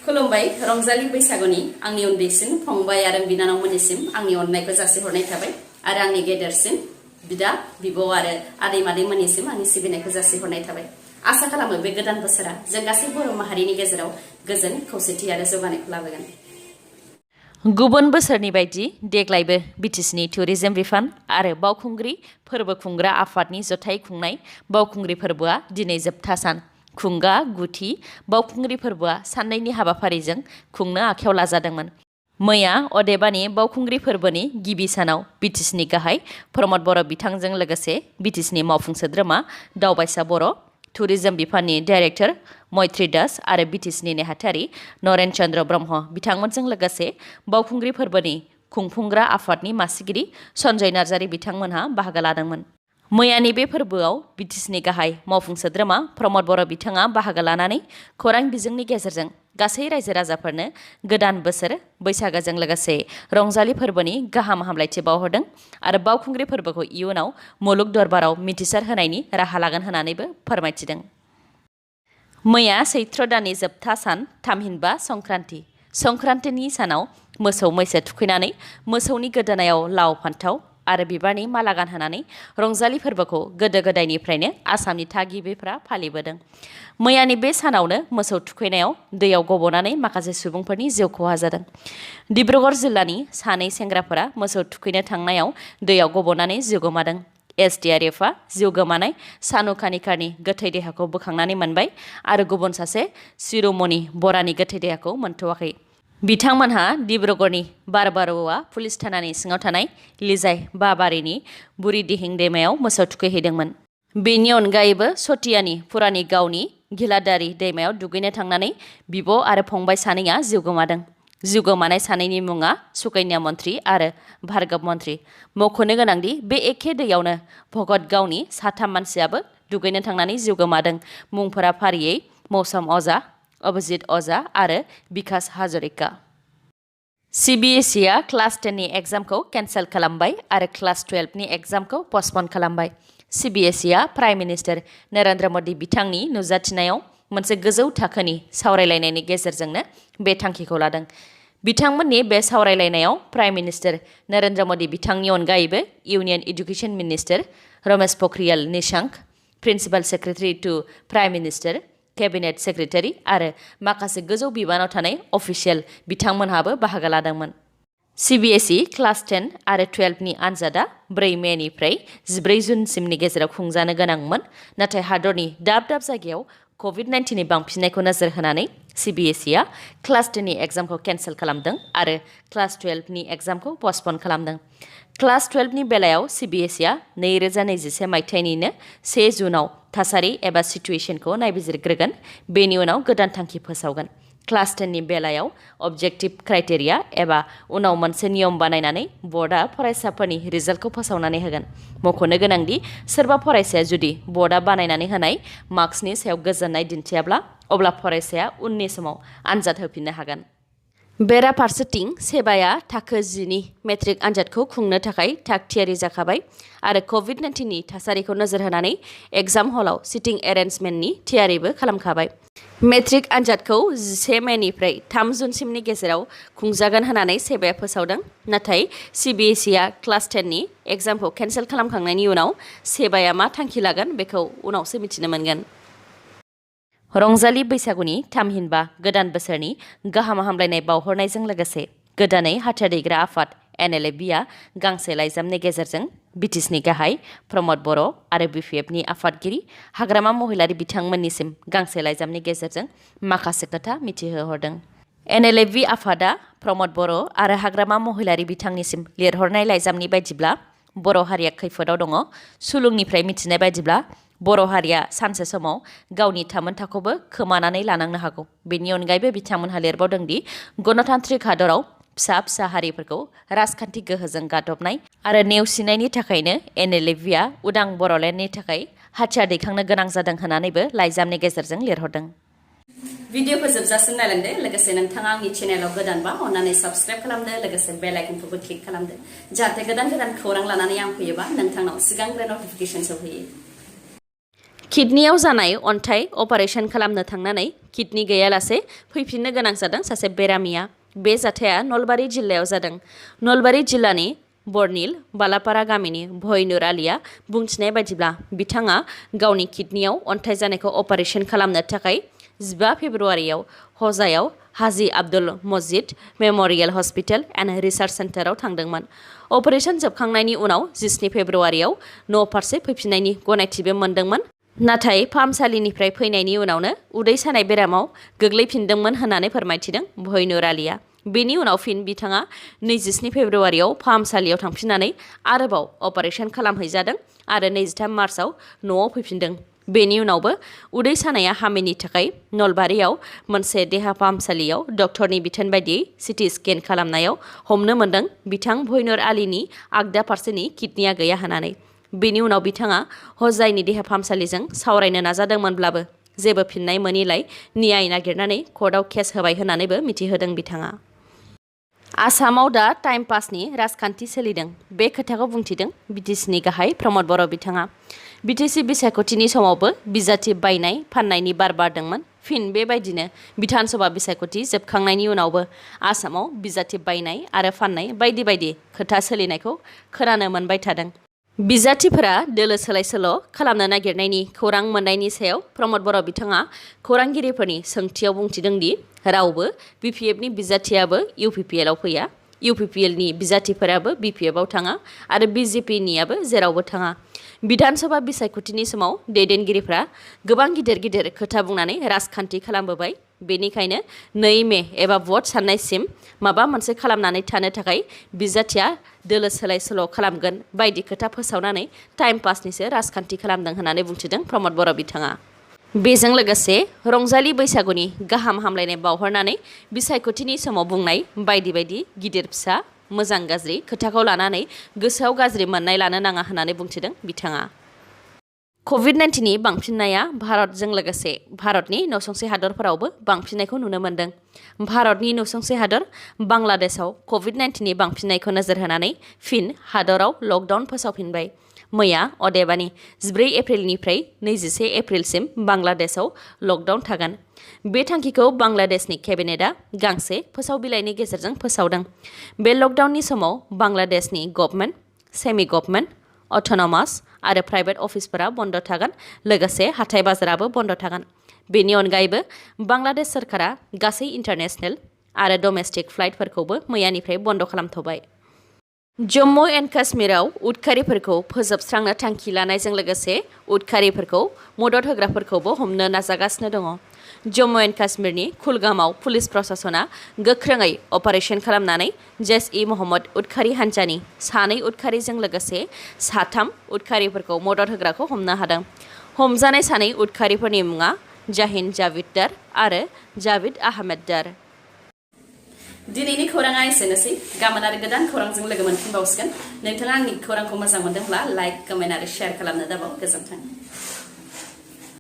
खुलुमबाय रंजालि बैसागुनि आंनि उन्दैसिन फंबाय आरो बिनानावमोननिसिम आंनि अननायखौ जासिहरनाय थाबाय आरो आंनि गेदेरसिन बिदा बिब' आरो आदै मादैमोननिसिम आंनि सिबिनायखौ जासिहरनाय थाबाय। आसा खालामो बे गोदान बोसोरा जों गासै बर' माहारिनि गेजेराव गोजोन खौसेथि आरो जौगानायखौ लाबोगोन। गुबुन बोसोरनि बायदि देग्लायबो बिटिसिनि टुरिजम बिफान आरो बावखुंग्रि फोरबो खुंग्रा आफादनि जथाय खुंनाय बावखुंग्रि फोरबोआ दिनै जोबथा सान। खुंगा गुथि बावखुंग्रि फोरबोआ साननैनि हाबाफारिजों खुंनो आखायाव लाजादोंमोन। मैया अदेबानि बावखुंग्रि फोरबोनि गिबि सानाव बिटिसिनि गाहाय प्रमद बर' बिथांजों लोगोसे बिटिसिनि मावफुं सोद्रोमा दावबायसा बर', टुरिजम बिफाननि डाइरेक्टर मैत्री दास आरो बिटिसिनि नेहाथारि नरेन चन्द्र ब्रह्म बिथांमोनजों लोगोसे बावखुंग्रि फोरबोनि खुंफुंग्रा आफादनि मासिगिरि सन्जय नार्जारि बिथांमोनहा बाहागो लादोंमोन। मैयानि बे फोरबोआव बिटिसिनि गाहाय मावफुं सोद्रोमा प्रमद बर' बिथाङा बाहागो लानानै खौरां बिजोंनि गेजेरजों गासै रायजो राजाफोरनो गोदान बोसोर बैसागोजों लोगोसे रंजालि फोरबोनि गाहाम हामलायथि बावहरदों आरो बावखुंग्रि फोरबोखौ इयुनाव मुलुग दरबाराव मिथिसार होनायनि राहा लागोन होननानैबो फोरमायथिदों। मैया सैत्र दाननि जोबथा सान थामहिनबा संक्रान्ति। संक्रान्तिनि सानाव मोसौ मैसो थुखैनानै मोसौनि गोदोनायाव लाव फान्थाव आरो बिबारनि माला गानहोनानै रंजालि फोरबोखौ गोदो गोदायनिफ्रायनो आसामनि थागिबिफ्रा फालिबोदों। मैयानि बे सानावनो मोसौ थुखैनायाव दैयाव गब'नानै माखासे सुबुंफोरनि जिउ खहा जादों। डिब्रुगड़ जिल्लानि सानै सेंग्राफोरा मोसौ थुखैनो थांनायाव दैयाव गब'नानै जिउ गोमादों। एसडिआरएफआ जिउ गोमानाय सानु कानिकारनि गोथै देहाखौ बोखांनानै मोनबाय आरो गुबुन सासे शिर'मणि बरानि गोथै देहाखौ मोनथ'वाखै। बिथांमोनहा डिब्रुगड़नि बारबारुआ पुलिस थानानि सिङाव थानाय लिजाय बाबारिनि बुरिदिहिं दैमायाव मोसौ थुखैहैदोंमोन। बेनि अनगायैबो सतियानि पुरानि गावनि घिलादारि दैमायाव दुगैनो थांनानै बिब' आरो फंबाय सानैया जिउ गोमादों। जिउ गोमानाय सानैनि मुङा सुकन्या मन्त्रि आरो भार्गब मन्त्रि। मख'नो गोनांदि बे एखे दैयावनो भगत गावनि साथाम मानसियाबो दुगैनो थांनानै जिउ गोमादों। मुंफोरा फारियै मौसम अजा, अभिजित अजा आरो बिकास हाजरिका। सिबिएसइआ क्लास 10नि एग्जामखौ केन्सेल खालामबाय आरो क्लास 12नि एग्जामखौ पस्टपन खालामबाय। सिबिएसइआ प्राइम मिनिस्टार नरेन्द्र मदि बिथांनि नुजाथिनायाव मोनसे गोजौ थाखोनि सावरायलायनायनि गेजेरजोंनो बे थांखिखौ लादों। बिथांमोननि बे सावरायलायनायाव प्राइम मिनिस्टार नरेन्द्र मदि बिथांनि अनगायैबो union education minister Ramesh Pokhriyal Nishank, principal secretary to prime minister, cabinet secretary आरो माखासे गोजौ बिबानाव थानाय अफिसियेल बिथांमोनहाबो बाहागो लादोंमोन। सिबिएसइ क्लास 10 आरो 12नि आनजादा 4 मेनिफ्राय 14 जुनसिमनि गेजेराव खुंजानो गोनांमोन, नाथाय हादरनि दाब दाब जायगायाव कभिड-19नि बांफिननायखौ नोजोर होनानै सिबिएसइआ क्लास 10नि एग्जामखौ केन्सेल खालामदों आरो क्लास 12नि एग्जामखौ पस्टपन खालामदों। क्लास 12नि बेलायाव सिबिएसइआ 2021 मायथाइनिनो 1 जुनाव थासारि एबा सिटुएशनखौ नायबिजिरग्रोगोन, बेनि उनाव गोदान थांखि फोसावगोन। क्लास 10नि बेलायाव अबजेक्टिभ क्राइटेरिया एबा उनाव मोनसे नियम बानायनानै बर्डआ फरायसाफोरनि रिजाल्टखौ फोसावनानै होगोन। मख'नो गोनांदि सोरबा फरायसाया जुदि बर्डआ बानायनानै होनाय मार्क्सनि सायाव गोजोननाय दिन्थियाब्ला अब्ला फरायसाया उननि समाव आनजाद होफिननो हागोन। बेराफारसेथिं सेबाया थाखो 10नि मेट्रिक आनजादखौ खुंनो थाखाय थाग थियारि जाखाबाय आरो कभिड-19नि थासारिखौ नोजोर होनानै एग्जाम हलाव सिटिं एरेन्जमेन्टनि थियारिबो खालामखाबाय। मेट्रिक आनजादखौ 11 मेनिफ्राय 3 जुनसिमनि गेजेराव खुंजागोन होननानै सेबाया फोसावदों, नाथाय सिबिएसइआ क्लास 10नि एग्जामखौ केन्सेल खालामखांनायनि उनाव सेबाया मा थांखि लागोन बेखौ उनावसो मिथिनो मोनगोन। रंजालि बैसागुनि थामहिनबा गोदान बोसोरनि गाहाम हामलायनाय बावहरनायजों लोगोसे गोदानै हाथियार दैग्रा आफाद NLFBआ गांसे लाइजामनि गेजेरजों बिटिसिनि गाहाय प्रमद बर' आरो बिपिएफनि आफादगिरि हाग्रामा महिलारि बिथांमोननिसिम गांसे लाइजामनि गेजेरजों माखासे खोथा मिथिहोहरदों। NLFB आफादा प्रमद बर' आरो हाग्रामा महिलारि बिथांनिसिम लिरहरनाय लाइजामनि बायदिब्ला बर' हारिया खैफोदाव दङ। सुलुंनिफ्राय मिथिनाय बायदिब्ला बर' हारिया सानसे समाव गावनि थामोनथाखौबो खोमानानै लानांनो हागौ। बेनि अनगायैबो बिथांमोनहा लिरबावदों दि गणतान्त्रिक हादराव फिसा फिसा हारिफोरखौ राजखान्थि गोहोजों गादबनाय आरो नेवसिनायनि थाखायनो NLFBआ उदां बर'लेण्डनि थाखाय हाथियार दैखांनो गोनां जादों होननानैबो लाइजामनि गेजेरजों लिरहरदों। भिडिअखौ जोबजासिम नायलांदो, लोगोसे नोंथाङा आंनि चेनेलाव गोदानबा अन्नानै साबस्क्राइब खालामदो, लोगोसे बेल आइकनखौबो क्लिक खालामदो, जाहाथे गोदान गोदान खौरां लानानै आं फैयोबा नोंथांनाव सिगांग्रो नटिफिकेसन सौहैयो। किडनियाव जानाय अन्थाइ अपारेशन खालामनो थांनानै किडनि गैयालासे फैफिननो गोनां जादों सासे बेरामिया। बे जाथाया नलबारि जिल्लायाव जादों। नलबारि जिल्लानि बरनिल बालापारा गामिनि भयनुर आलिया बुंथिनाय बायदिब्ला बिथाङा गावनि किडनियाव अन्थाइ जानायखौ अपारेशन खालामनो थाखाय 15 फेब्रुवारियाव हजायाव Haji Abdul Majid memorial hospital and research सेन्टाराव थांदोंमोन। अपारेशन जोबखांनायनि उनाव 17 फेब्रुवारियाव न' फारसे फैफिननायनि गनायथिबो मोनदोंमोन। नाथाय फाहामसालिनिफ्राय फैनायनि उनावनो उदै सानाय बेरामाव गोग्लैफिनदोंमोन होननानै फोरमायथिदों भयनुर आलिया। बेनि उनाव फिन बिथाङा 27 फेब्रुवारियाव फाहामसालियाव थांफिननानै आरोबाव अपारेशन खालामहैजादों आरो 23 मार्चआव न'आव फैफिनदों। बेनि उनावबो उदै सानाया हामैनि थाखाय नलबारियाव मोनसे देहा फाहामसालियाव डक्टरनि बिथोन बायदियै सिटि स्केन खालामनायाव हमनो मोनदों बिथां भयनुर आलिनि आगदा फारसेनि किडनिया गैया होननानै। बेनि उनाव बिथाङा हजाइनि देहा फाहामसालिजों सावरायनो नाजादोंमोनब्लाबो जेबो फिननाय मोनिलाय न्याय नागिरनानै कर्टआव केस होबाय होननानैबो मिथिहोदों बिथाङा। आसामाव दा टाइम पासनि राजखान्थि सोलिदों। बे खोथाखौ बुंथिदों बिटिसिनि गाहाय प्रमद बर' बिथाङा। बिटिसि बिसायख'थिनि समावबो बिजाथि बायनाय फाननायनि बार बारदोंमोन। फिन बेबायदिनो बिधानसभा बिसायख'थि जोबखांनायनि उनावबो आसामाव बिजाथि बायनाय आरो फाननाय बायदि बायदि खोथा सोलिनायखौ खोनानो मोनबाय थादों। बिजाथिफोरा दोलो सोलाय सोल' खालामनो नागिरनायनि खौरां मोननायनि सायाव प्रमद बर' बिथाङा खौरांगिरिफोरनि सोंथियाव बुंथिदों दि रावबो बिपिएफनि बिजाथियाबो इउपिपिएलआव फैया, इउपिपिएलनि बिजाथिफोराबो बिपिएफआव थाङा आरो बिजेपिनियाबो जेरावबो थाङा। बिधानसभा बिसायख'थिनि समाव दैदेनगिरिफ्रा गोबां गिदिर गिदिर खोथा बुंनानै राजखान्थि खालामबोबाय। बेनिखायनो 2 मे एबा भट साननायसिम माबा मोनसे खालामनानै थानो थाखाय बिजाथिया दोलो सोलाय सोल' खालामगोन बायदि खोथा फोसावनानै टाइम पासनिसो राजखान्थि खालामदों होननानै बुंथिदों प्रमद बर' बिथाङा। बेजों लोगोसे रंजालि बैसागुनि गाहाम हामलायनाय बावहरनानै बिसायख'थिनि समाव बुंनाय बायदि बायदि गिदिर फिसा मोजां गाज्रि खोथाखौ लानानै गोसोआव गाज्रि मोननाय लानो नाङा होननानै बुंथिदों बिथाङा। कभिड-19नि बांफिननाया भारतजों लोगोसे भारतनि नसुंसे हादरफोरावबो बांफिननायखौ नुनो मोन्दों। भारतनि नसुंसे हादर बांलादेशआव कभिड-19नि बांफिननायखौ नोजोर होनानै फिन हादराव लकडाउन फोसावफिनबाय। मैया अदेबानि 14 एप्रिलनिफ्राय 21 एप्रिलसिम बांलादेशआव लकडाउन थागोन। बे थांखिखौ बांलादेशनि केबिनेटआ गांसे फोसाव बिलाइनि गेजेरजों फोसावदों। बे लकडाउननि समाव बांलादेशनि गभर्नमेन्ट, सेमि गभर्नमेन्ट, अट'नमास आरो प्राइभेट अफिसफोरा बन्द थागोन, लोगोसे हाथाइ बाजाराबो बन्द थागोन। बेनि अनगायैबो बांलादेश सोरखारा गासै इन्टारनेशनेल आरो डमेस्टिक फ्लाइटफोरखौबो मैयानिफ्राय बन्द खालामथ'बाय। जम्मु एन्ड काश्मीराव उदखारिफोरखौ फोजोबस्रांनो थांखि लानायजों लोगोसे उदखारिफोरखौ मदद होग्राफोरखौबो हमनो नाजागासिनो दङ। जम्मु एन्ड काश्मीरनि कुलगामाव पुलिस प्रशासना गोख्रोङै अपारेशन खालामनानै जैश-इ-मोहम्मद उदखारि हान्जानि 2 उदखारिजों लोगोसे 3 उदखारिफोरखौ मदद होग्राखौ हमनो हादों। हमजानाय 2 उदखारिफोरनि मुङा जाहिन जाविद दार आरो जाविद आहमेद दार। दिनैनि खौराङा एसेनोसै। गाबोन आरो गोदान खौरांजों लोगो मोनफिनबावसिगोन। नोंथाङा आंनि खौरांखौ मोजां मोनदोंब्ला लाइक, कमेन्ट आरो शेयार खालामनो दाबाव। गोजोन्थों।